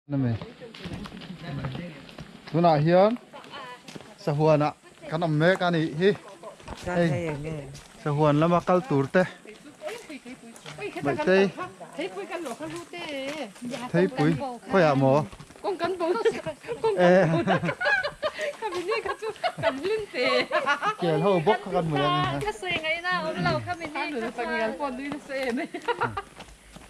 Tunah hian sahuanah kan awm mek a nih hi. Hei sahuan lama kal tur te Bawihtei Theipui khawiah maw? Kel ho bawk kha kan hmu ang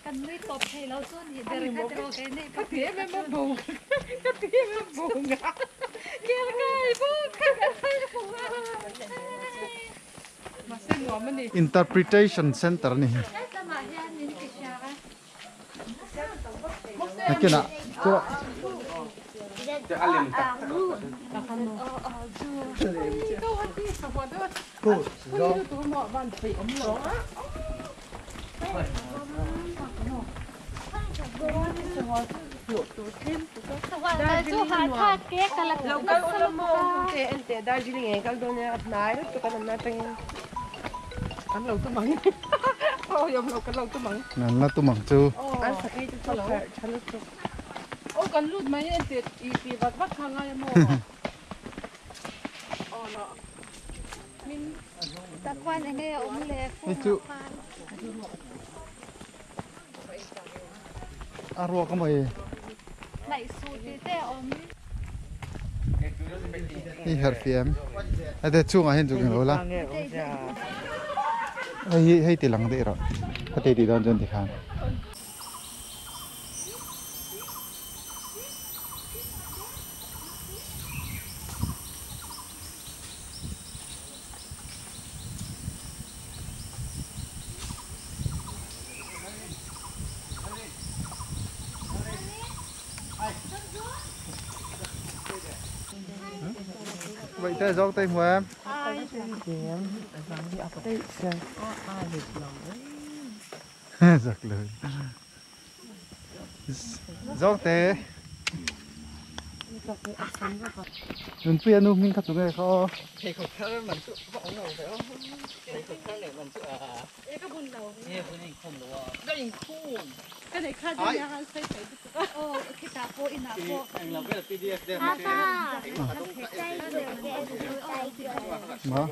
Kan nui tawp thei lo chu nih ber kha tiraw kei nih Ka ti em em a bo ka ti em em bo nga Kel ngai bawk kha ka sawi hmu a Mahse nuam a ni. Interpretation Center a ni hi. Helamah hian min ti hria a. Nakinah chu Nan la tum ang chu. Hei chu a ruak a mawi hi herh fiam hete chungah hian chu englo la hei hi hei ti lang daih rawh heti tih dawn chuan tikhan. Vậy thế dốc tay của em. Giặc lời. Dốc thế. Nunpuia nu hming kha chu nge kha aw. Ma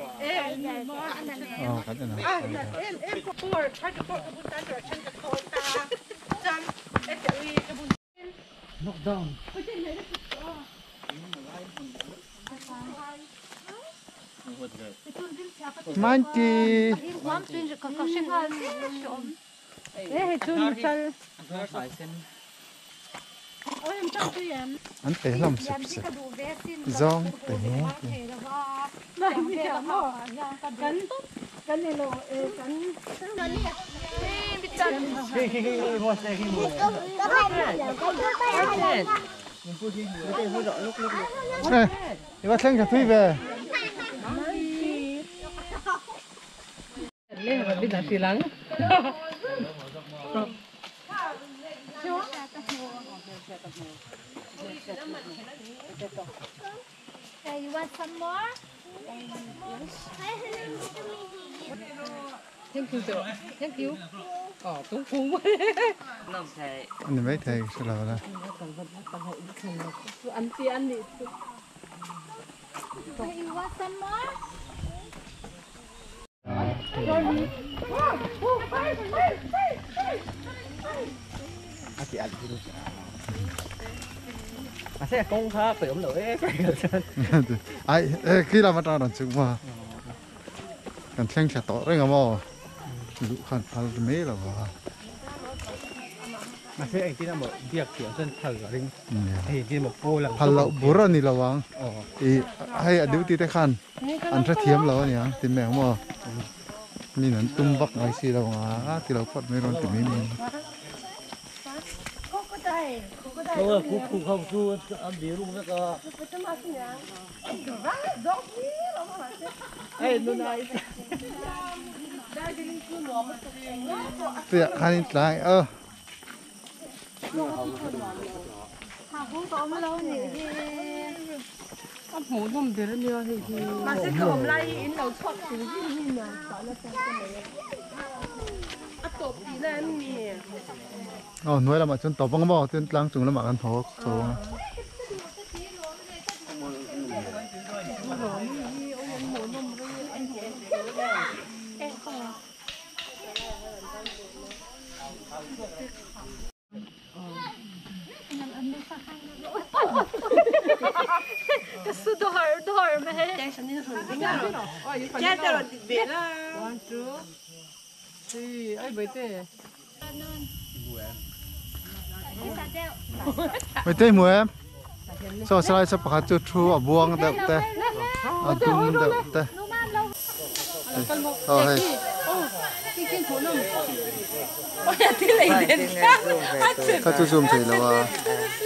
aw kan en ang. Monkey. An te hlawm sep sep zawng te I va thleng tha thui ve. You want some more? Thank you sir. Thank you. Ani mai thei hre lo la. You want some more? Ai khi lam atang rawn chhuk maw kan thleng thla tawh reng a maw luh khan phal mai lo a. Phal loh bur a ni lo ang ih hei a duty te khan an hrethiam lo a niang ti mai ang maw min an tum vak mai si lo ang a ti lo phawt mai rawn ti mai mai. Tiah khan in tlai a. Aw hnuai lamah chuan tawp ang maw tin tlang chung lamah kan haw chho ang a. Mai te hmu em saw salai saw pakhat chu thu a buang deuh te a dum deuh te aw hei kha chu zoom thei lo a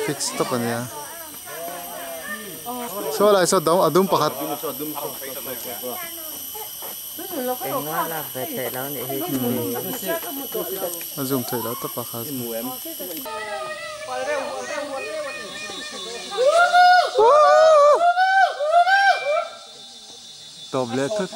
fix tawp a nia saw lai saw a dum pakhat. A zoom thei lo tawp a kha. Tawp leh thut.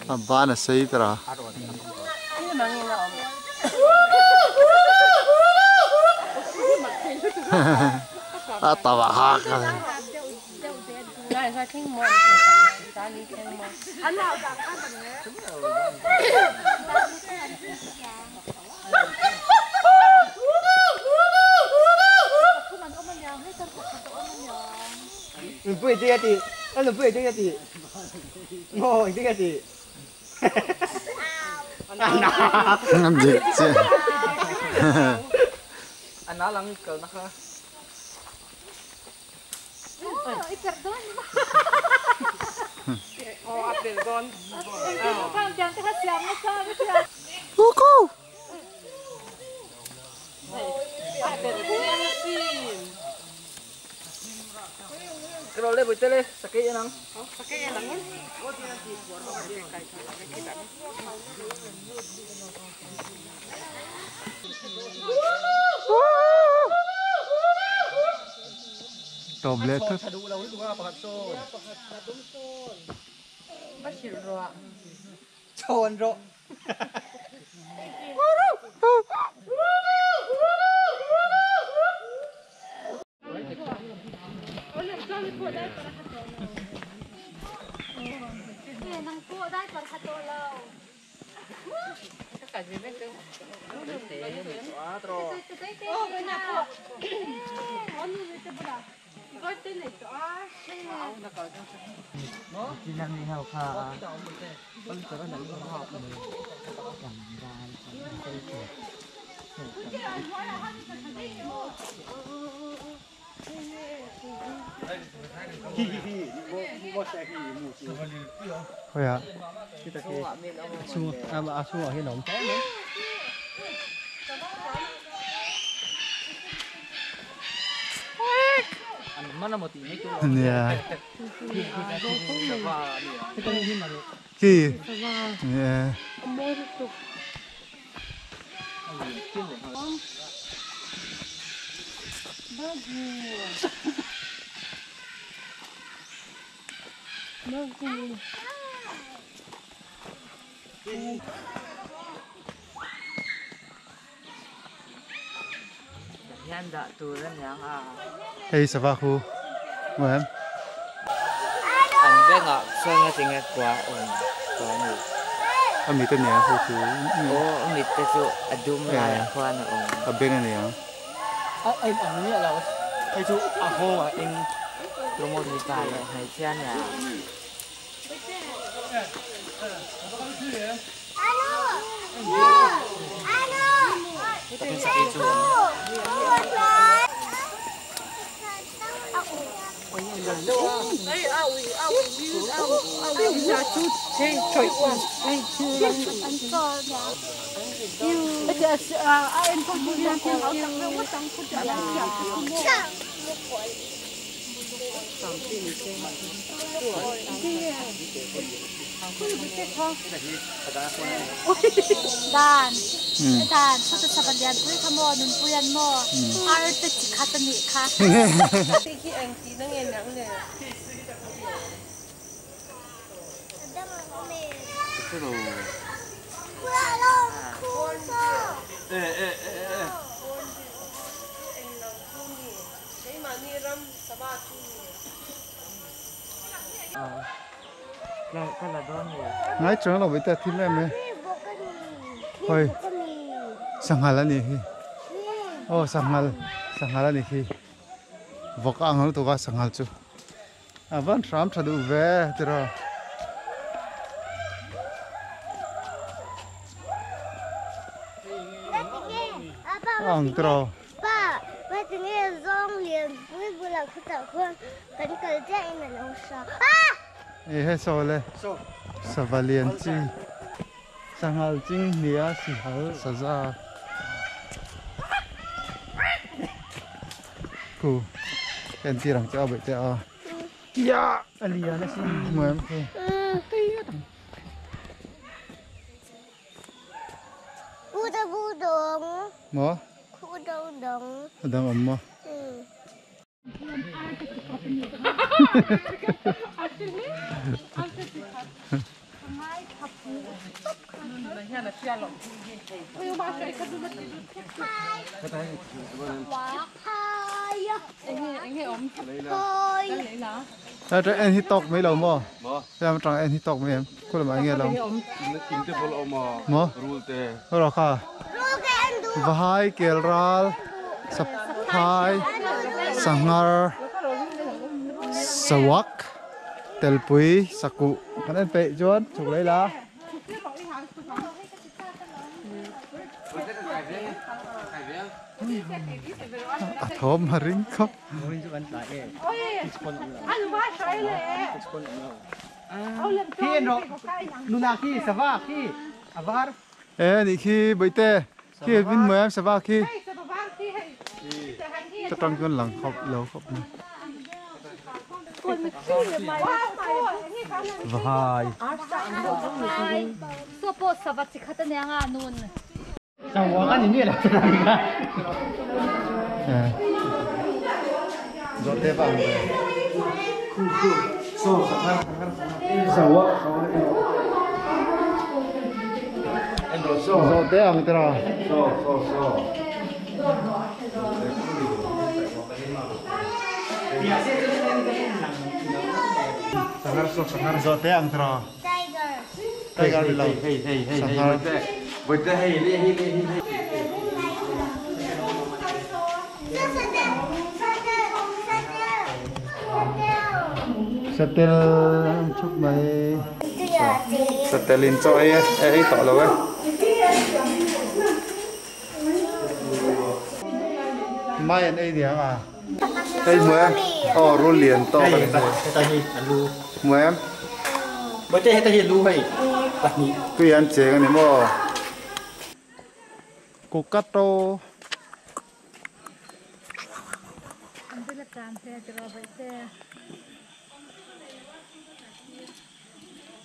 A ban a sei tara. A tawa hak a ni. Dik chiah. Tawp leh thut. Khawiah? Nia. Ki. Nia. Hei sava khu ngem an venga chuan tinge kwa awm kwa ni ami te nia khu chu o ami te chu adum lai khuan a awm a beng ania a ai ang ni lo hei chu a ho a eng promote mi pa le hei chian ya Dan dan เขาจะสับเรียนปุ้ยขโมยนุ่นปุ้ยนโม่อาร์ตจิคัตนิค่ะที่เองที่นั่งเองนั่งเลย ngay chỗ nó bị ta thím em ấy thôi sang hà lan này ô sang hà lan này vọc ăn nó tụi sang hà chú à vẫn sắm thật đủ về thế rồi ăn thế rồi ê sao le savalian chi sanghal ching nia si hal saza ku en ti rang cha bai te a ya alia na si muem bu da bu dong mo ku dong dong dang om mo ta cho em hít tóc mấy lâu mà em chẳng em hít tóc mấy em cô làm anh nghe lâu mà rồi kha vài kelral sap thai sangar sawak telpui saku kan em pe chuan chuk lấy lá à thom mà ring khóc khi nó nuna khi sava khi avar ê nị khi bấy tê khi bên mời em sava khi chắc trong con lằng khóc lâu khóc này vài số sava chỉ khát nè nga nun sao quá cái gì là giọt tê vàng về giọt tê vàng tê giọt tê vàng tê tiger tiger hey hey hey hey hey hey hey hey. Satel chúc mày Satelin cho ấy ấy tỏ lâu ấy mai anh ấy gì à đây mùa em ồ rô liền to cái này mùa em bữa nay ta hiện lu hay tuy ăn chế cái này mà cocato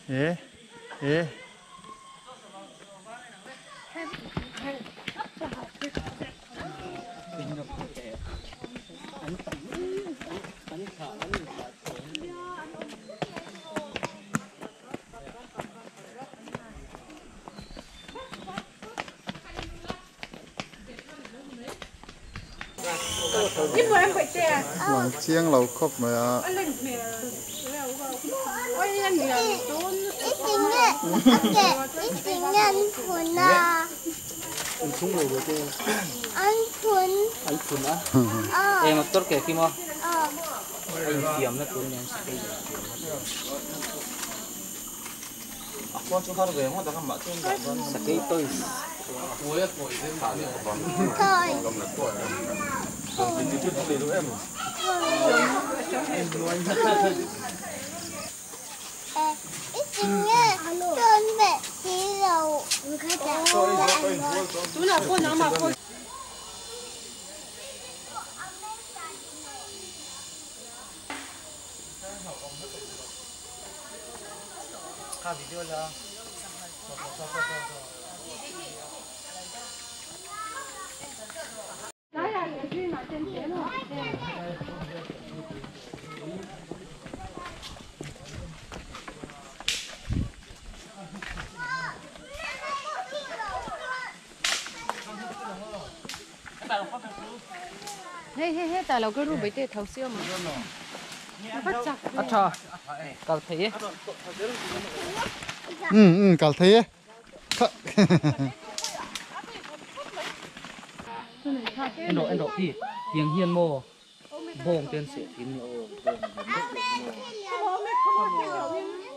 ê ê Lang chiang lo khawp mai a. Hey hey hey, ta lâu cái rùi bấy thầu siêu mà. À cha, cầu thấy. Ừ, cầu thấy. Anh độ thì tiếng hiền mô, bông tên sẽ chín ô, bông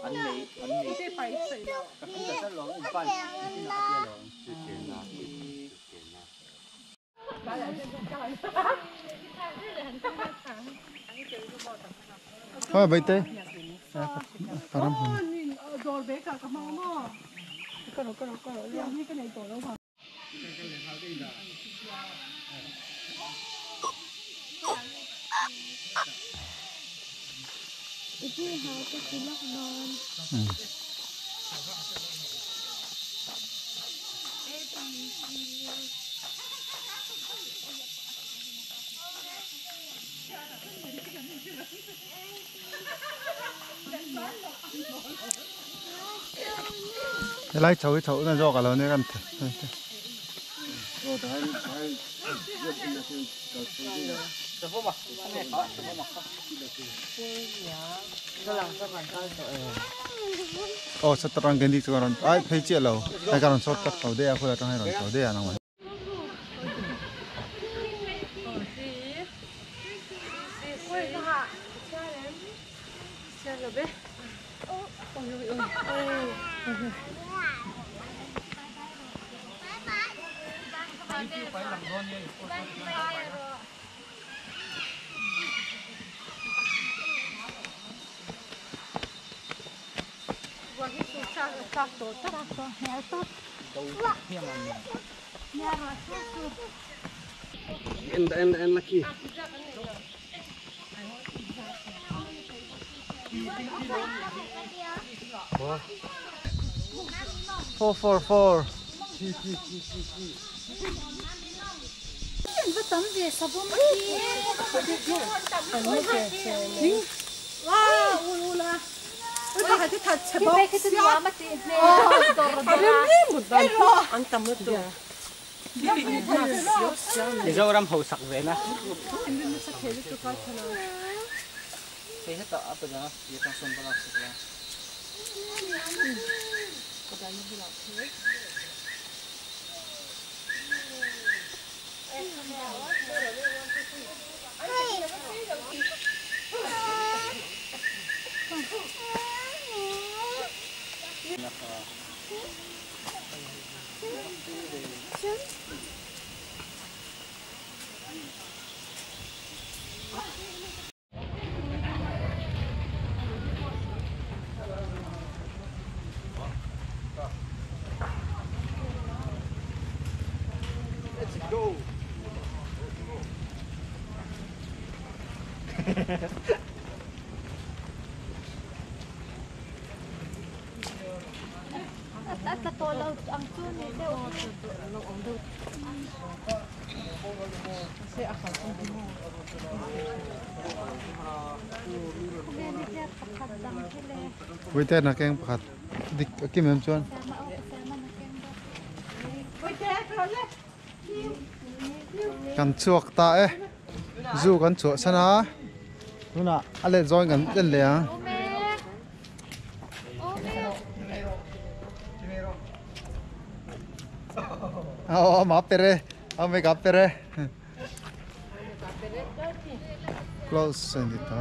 anh mấy. Thôi vậy thế. Lại cháu cháu nó do cả lớn này ăn thử. Ồ, sao tao cái đi cho con ai thấy chết lâu, ai con sót cắt tàu đe, khơi là trong hai con tàu đe nào mà. En laki. Four four four. Mizoram hậu sặc về na. Let's go. Với tên là cái phạt địch kim em chuan. Kan chuak ta e. Zu kan chhuah san a tunah a let zawn kan en leh ang. Aw ma pere aw me ka pere. Close ani ta.